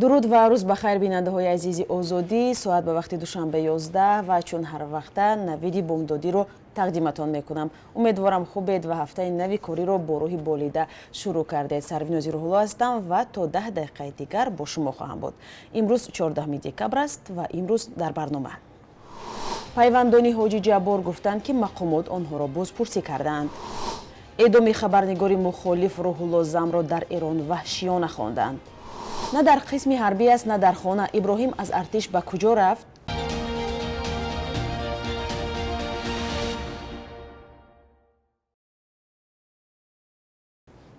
Дуруд ва рӯз ба хайр, бинандаҳои азизи Озодӣ. Соат ба вақти Душанбе 11 ва чун ҳар вақта навиди бомдодиро тақдиматон мекунам. Умедворам, хубед ва ҳафтаи нави кориро бо рӯҳи болида шурӯъ кардед. Сарвинози Рӯҳулло ҳастам ва то 10 дақиқаи дигар бо шумо хоҳам буд. Имрӯз 14 декабр аст ва имрӯз дар барнома: пайвандони Ҳоҷи Ҷаббор гуфтанд, ки мақомот онҳоро бозпурсӣ кардаанд. Эъдоми хабарнигори мухолиф Рӯҳулло Замро дар Эрон ваҳшиёна хонданд. На дар қисми ҳарбӣ аст, на дар хона. Иброҳим аз артиш ба куҷо рафт?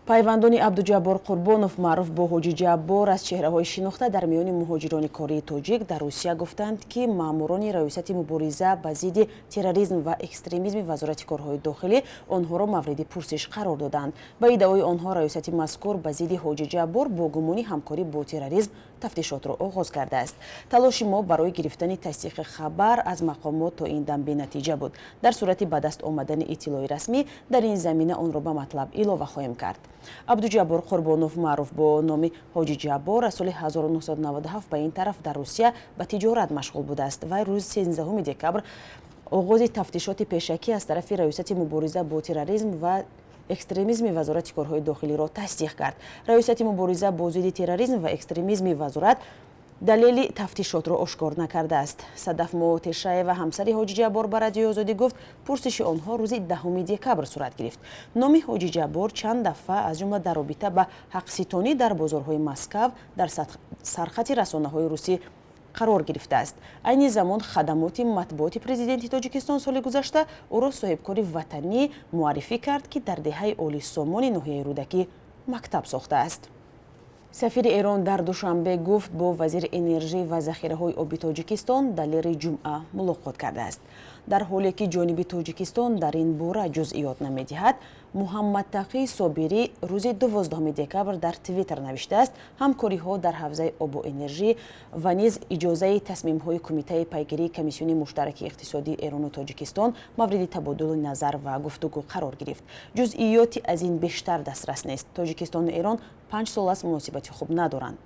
Пайвандони Абдуҷаббор Қурбонов, маъруф бо Ҳоҷи Ҷаббор, аз чеҳраҳои шинохта дар миёни муҳоҷирони кории тоҷик дар Русия, гуфтанд, ки маъмурони Раёсати мубориза ба зидди терроризм ва экстремизми Вазорати корҳои дохилӣ онҳоро мавриди пурсиш қарор доданд. Ба иддаои онҳо, раёсати мазкур ба зидди Ҳоҷи Ҷаббор бо гумони ҳамкорӣ бо терроризм тафтишотро оғоз кардааст. Талоши мо барои гирифтани тасдиқи хабар аз мақомот то ин дам бенатиҷа буд. Дар сурати ба даст омадани иттилои расмӣ дар ин замина онро ба матлаб илова хоҳем кард. Абдуҷаббор Қурбонов, маъруф бо номи Ҳоҷи Ҷаббор, аз соли 1997 ба ин тараф дар Русия ба тиҷорат машғул будааст. Вай рӯзи 13 декабр оғози тафтишоти пешакӣ аз тарафи Раёсати мубориза бо терроризм ва экстремизми Вазорати корҳои дохилиро тасдиқ кард. Раёсати мубориза бо зидди терроризм ва экстремизми вазорат далели тафтишотро ошкор накардааст. Садаф Мотешаева, ҳамсари Ҳоҷи Ҷаббор, ба Радиои Озодӣ гуфт, пурсиши онҳо рӯзи 10 декабр сурат гирифт. Номи Ҳоҷи Ҷаббор чанд дафъа, аз ҷумла дар робита ба ҳақситонӣ дар бозорҳои Москав, дар сархати расонаҳои русӣ қарор гирифтааст. Айни замон хадамоти матбуоти президенти Тоҷикистон соли гузашта ӯро соҳибкори ватанӣ муаррифӣ кард, ки дар деҳаи Олисомони ноҳияи Рӯдакӣ мактаб сохтааст. Сафири Эрон дар Душанбе гуфт, бо вазири энержӣ ва захираҳои оби Тоҷикистон Далери Ҷумъа мулоқот кардааст. Дар ҳоле ки ҷониби Тоҷикистон дар ин бора ҷузъиёт намедиҳад, Муҳаммадтақӣ Собирӣ рӯзи 12 декабр дар Твиттер навиштааст, ҳамкориҳо дар ҳавзаи обу энержӣ ва низ иҷозаи тасмимҳои кумитаи пайгирии Комиссиони муштараки иқтисодии Эрону Тоҷикистон мавриди табодули назар ва гуфтугӯ қарор гирифт. Ҷузъиёти аз ин бештар дастрас нест. Тоҷикистону Эрон 5 сол аст муносибати хуб надоранд.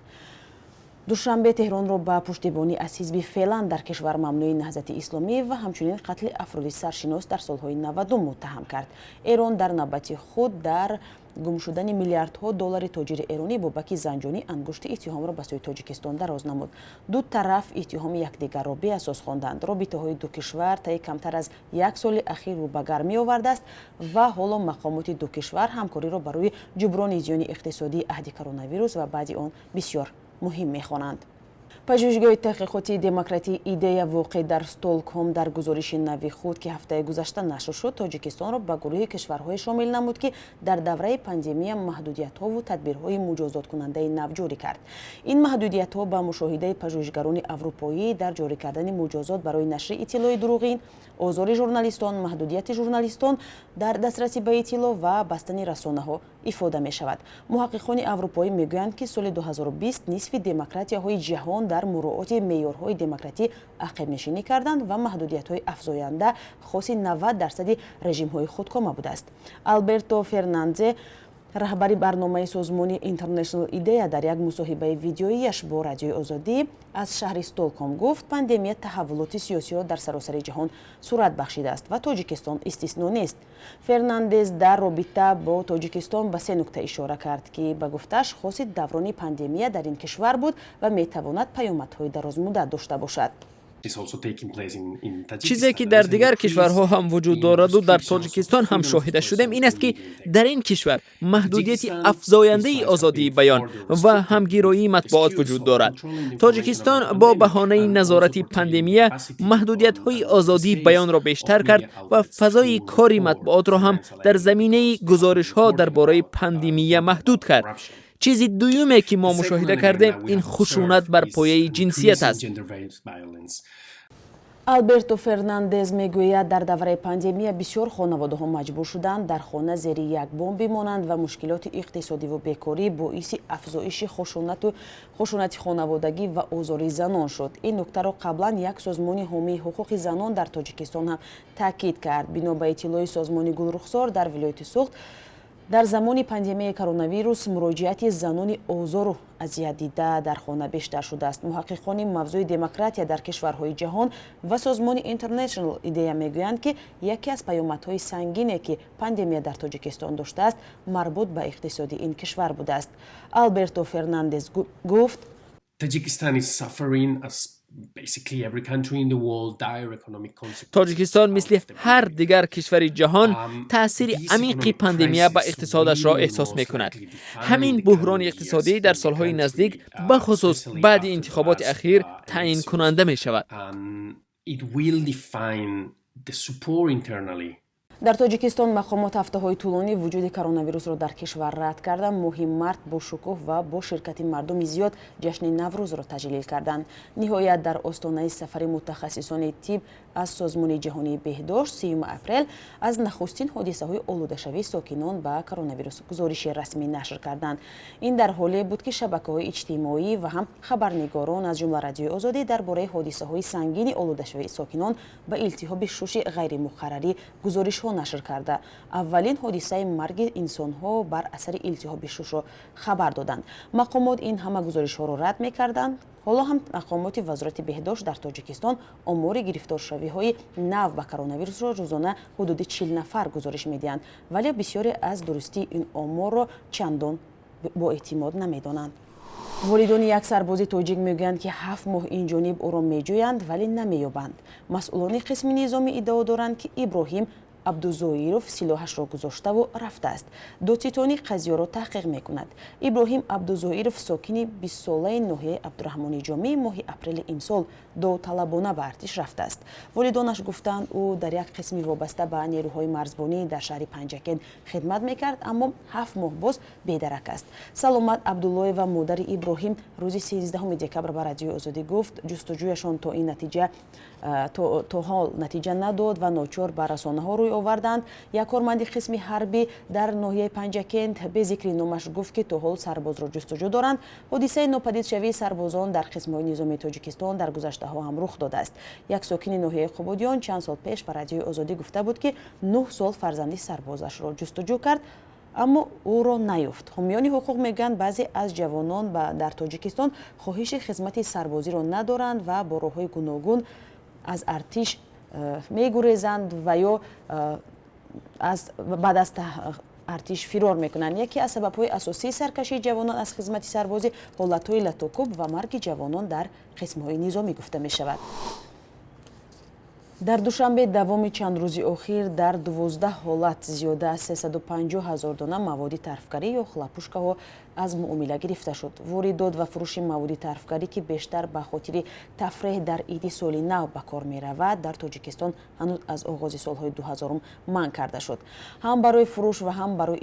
Душанбе Теҳронро ба пуштибонӣ аз ҳизби феълан дар кишвар мамнӯи Наҳзати Исломӣ ва ҳамчунин қатли афроди саршинос дар солҳои 90 муттаҳам кард. Эрон дар навбати худ дар гум шудани миллиардҳо доллари тоҷири эронӣ Бобаки Занҷонӣ ангушти иттиҳомро ба сӯи Тоҷикистон дароз намуд. Ду тараф иттиҳоми якдигарро беасос хонданд. Робитаҳои ду кишвар таи камтар аз як соли ахир рӯ ба гармӣ овардааст ва ҳоло мақомоти ду кишвар ҳамкориро барои ҷуброни зиёни иқтисодии аҳди коронавирус ва баъди он бисёр муҳим мехонанд. Пажӯҳишгоҳи таҳқиқоти демократии «Идея», воқеъ дар Стокҳолм, дар гузориши нави худ, ки ҳафтаи гузашта нашр шуд, Тоҷикистонро ба гурӯҳи кишварҳое шомил намуд, ки дар давраи пандемия маҳдудиятҳову тадбирҳои муҷозоткунандаи нав ҷорӣ кард. Ин маҳдудиятҳо, ба мушоҳидаи пажӯҳишгарони аврупоӣ, дар ҷорӣ кардани муҷозот барои нашри иттилои дурӯғин, озори журналистон, маҳдудияти журналистон дар дастрасӣ ба иттилоъ ва бастани расонаҳо ифода мешавад. Муҳаққиқони аврупоӣ мегӯянд, ки соли 2020 нисфи демократияҳои ҷаҳон дар муроати меъёрҳои демократӣ ақибнишинӣ карданд ва маҳдудиятҳои афзоянда хоси 90 дарсади режимҳои худкома будааст. Алберто Фернандзе, раҳбари барномаи созмони International IDEA, дар як мусоҳибаи видеоияш бо Радиои Озодӣ аз шаҳри Стокҳолм гуфт, пандемия таҳаввулоти сиёсиро дар саросари ҷаҳон сурат бахшидааст ва Тоҷикистон истисно нест. Фернандез дар робита бо Тоҷикистон ба се нукта ишора кард, ки ба гуфтааш хоси даврони пандемия дар ин кишвар буд ва метавонад паёмадҳои дарозмуддат дошта бошад. Чизе ки дар дигар кишварҳо ҳам вуҷуд дораду дар Тоҷикистон ҳам шоҳида шудем, ин аст, ки дар ин кишвар маҳдудияти афзояндаи озодии баён ва ҳамгироии матбуот вуҷуд дорад. Тоҷикистон бо баҳонаи назорати пандемия маҳдудиятҳои озодии баёнро бештар кард ва фазои кори матбуотро ҳам дар заминаи гузоришҳо дар бораи пандемия маҳдуд кард. Чизи дуюме, ки мо мушоҳида кардем, ин хушунат бар пояи ҷинсият аст. Алберто Фернандез мегӯяд, дар давраи пандемия бисёр хонаводаҳо маҷбур шуданд дар хона зери як бом бимонанд ва мушкилоти иқтисодиву бекорӣ боиси афзоиши хушунати хонаводагӣ ва озори занон шуд. Ин нуктаро қаблан як созмони ҳомии ҳуқуқи занон дар Тоҷикистон ҳам таъкид кард. Бино ба иттилои созмони Гулрухсор, дар вилояти Суғд Дар замони пандемияи коронавирус муроҷиати занони озору азиятдида дар хона бештар шудааст. Муҳаққиқони мавзӯи демократия дар кишварҳои ҷаҳон ва созмони International Идея мегӯянд, ки яке аз паёмадҳои сангине, ки пандемия дар Тоҷикистон доштааст, марбут ба иқтисоди ин кишвар будааст. Алберто Фернандес гуфт: Tajikistan is suffering, as basically every country in the world, dire economic consequences. Тоҷикистон мисли ҳар дигар кишвари ҷаҳон таъсири амиқи пандемия ба иқтисодашро эҳсос мекунад. Ҳамин буҳрони иқтисодӣ дар солҳои наздик, бахусус баъди интихоботи ахир, таъинкунанда мешавад. It will define the support internally. Дар Тоҷикистон мақомот ҳафтаҳои тӯлонӣ вуҷуди коронавирусро дар кишвар рад карданд. Моҳи март бо шукӯҳ ва бо ширкати мардуми зиёд ҷашни Наврӯзро таҷлил карданд. Ниҳоят, дар остонаи сафари мутахассисони тиб аз Созмони ҷаҳонии беҳдошт, 30 апрел аз нахустин ҳодисаҳои олудашавии сокинон ба коронавирус гузориши расмӣ нашр карданд. Ин дар ҳоле буд, ки шабакаҳои иҷтимоӣ ва ҳам хабарнигорон, аз ҷумла Радиои Озодӣ, дар бораи ҳодисаҳои сангини олудашавии сокинон ба илтиҳоби шуши ғайримуқаррарӣ гузоришҳо нашр карда, аввалин ҳодисаи марги инсонҳо бар асари илтиҳоби шушро хабар доданд. Мақомот ин ҳама гузоришҳоро рад мекарданд. Ҳоло ҳам мақомоти Вазорати беҳдошт дар Тоҷикистон омори гирифторшавиҳои нав ба коронавирусро рӯзона ҳудуди 40 нафар гузориш медиҳанд, вале бисёре аз дурустии ин оморро чандон боэътимод намедонанд. Волидони як сарбози тоҷик мегӯянд, ки 7 моҳ ин ҷониб ӯро меҷӯянд, вале намеёбанд. Масъулони қисми низомӣ иддао доранд, ки Иброҳим Абдузоиров силоҳашро гузоштаву рафтааст. Додситонӣ қазияро таҳқиқ мекунад. Иброҳим Абдузоиров, сокини 20-солаи ноҳияи Абдураҳмони Ҷомӣ, моҳи апрели имсол довталабона ба артиш рафтааст. Волидонаш гуфтаанд, ӯ дар як қисми вобаста ба нерӯҳои марзбонӣ дар шаҳри Панҷакент хидмат мекард, аммо 7 моҳ боз бедарак аст. Саломат Абдуллоева, модари Иброҳим, рӯзи 13 декабр ба Радиои Озодӣ гуфт, ҷустуҷӯяшон то ин натиҷа то ҳол натиҷа надод ва ночор ба расонаҳо рӯй оварданд. Як корманди қисми ҳарбӣ дар ноҳияи Панҷакент бе зикри номаш гуфт, ки то ҳол сарбозро ҷустуҷӯ доранд. Ҳодисаи нопадидшавии сарбозон дар қисмҳои низомии Тоҷикистон дар гузаштаҳо ҳам рух додааст. Як сокини ноҳияи Қубодиён чанд сол пеш ба Радиои Озодӣ гуфта буд, ки 9 сол фарзанди сарбозашро ҷустуҷӯ кард, аммо ӯро наёфт. Ҳомиёни ҳуқуқ мегӯянд, баъзе аз ҷавонон дар Тоҷикистон хоҳиши хизмати сарбозиро надоранд ва бо роҳҳои гуногун аз артиш мегурезанд ва ё баъд аз артиш фирор мекунанд. Яке аз сабабҳои асосии саркашии ҷавонон аз хизмати сарбозӣ ҳолатҳои латукӯб ва марги ҷавонон дар қисмҳои низомӣ гуфта мешавад. Дар Душанбе давоми чанд рӯзи охир дар 12 ҳолат зиёда аз 350 ҳазор дона маводи тарфгарӣ ё хлопушкаҳо аз муомила гирифта шуд. Воридот ва фурӯши маводи тарфгарӣ, ки бештар ба хотири тафреҳ дар иди соли нав ба кор меравад, дар Тоҷикистон ҳанӯз аз оғози солҳои 2000 манъ карда шуд. Ҳам барои фурӯш ва ҳам барои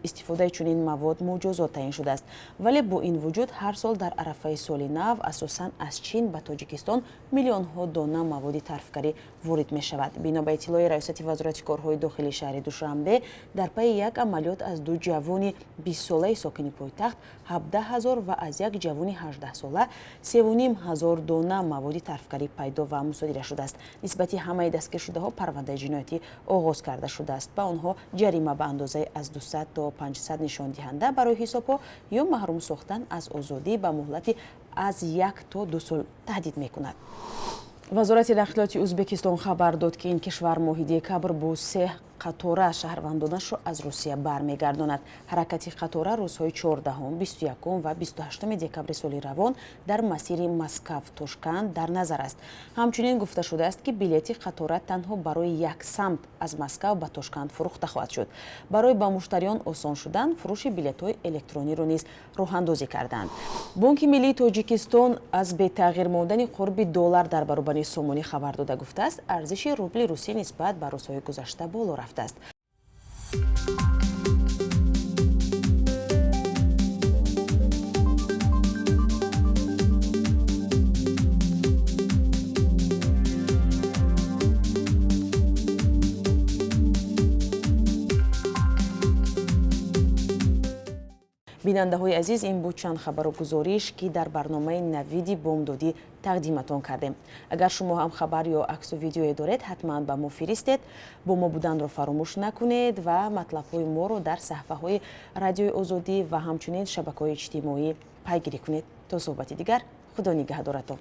истифодаи чунин мавод муҷозот таъин шудааст, вале бо ин вуҷуд ҳар сол дар арафаи соли нав асосан аз Чин ба Тоҷикистон миллионҳо дона маводи тарфгарӣ ворид мешавад. Бино ба иттилои Раёсати Вазорати корҳои дохилии шаҳри Душанбе, дар пайи як амалиёт аз ду ҷавони 20-солаи сокини пойтахт 17 ҳазор ва аз як ҷавони 18-сола 3,5 ҳазор дона маводи тарфгарӣ пайдо ва мусодира шудааст. Нисбати ҳамаи дастгиршудаҳо парвандаи ҷиноятӣ оғоз карда шудааст. Ба онҳо ҷарима ба андозаи аз 200 то 500 нишондиҳанда барои ҳисобҳо ё маҳрум сохтан аз озодӣ ба муҳлати аз 1 то 2 сол таҳдид мекунад. Вазорати нақлиёти Ӯзбекистон хабар дод, ки ин кишвар моҳи декабр бо се қатора шаҳрвандонашро аз Русия бармегардонад. Ҳаракати қатора рӯзҳои 14, 21 ва 28 декабри соли равон дар масири Москав Тошканд дар назар аст. Ҳамчунин гуфта шудааст, ки билети қатора танҳо барои як самт аз Москав ба Тошканд фурӯхта хоҳад шуд. Барои ба муштариён осон шудан, фурӯши билетҳои электрониро низ роҳандозӣ карданд. Бонки миллии Тоҷикистон аз бетағйир мондани қурби доллар дар баробари сомонӣ хабар дода, гуфтааст, арзиши рубли русӣ нисбат ба рӯзҳои гузашта боло рафтааст. Бинандаҳои азиз, ин буд чанд хабару гузориш, ки дар барномаи «Навиди бомдодӣ» тақдиматон кардем. Агар шумо ҳам хабар ё аксу видеое доред, ҳатман ба мо фиристед. Бо мо буданро фаромӯш накунед ва матлабҳои моро дар саҳифаҳои Радиои Озодӣ ва ҳамчунин шабакаҳои иҷтимоӣ пайгирӣ кунед. То суҳбати дигар, Худо нигаҳдоратон.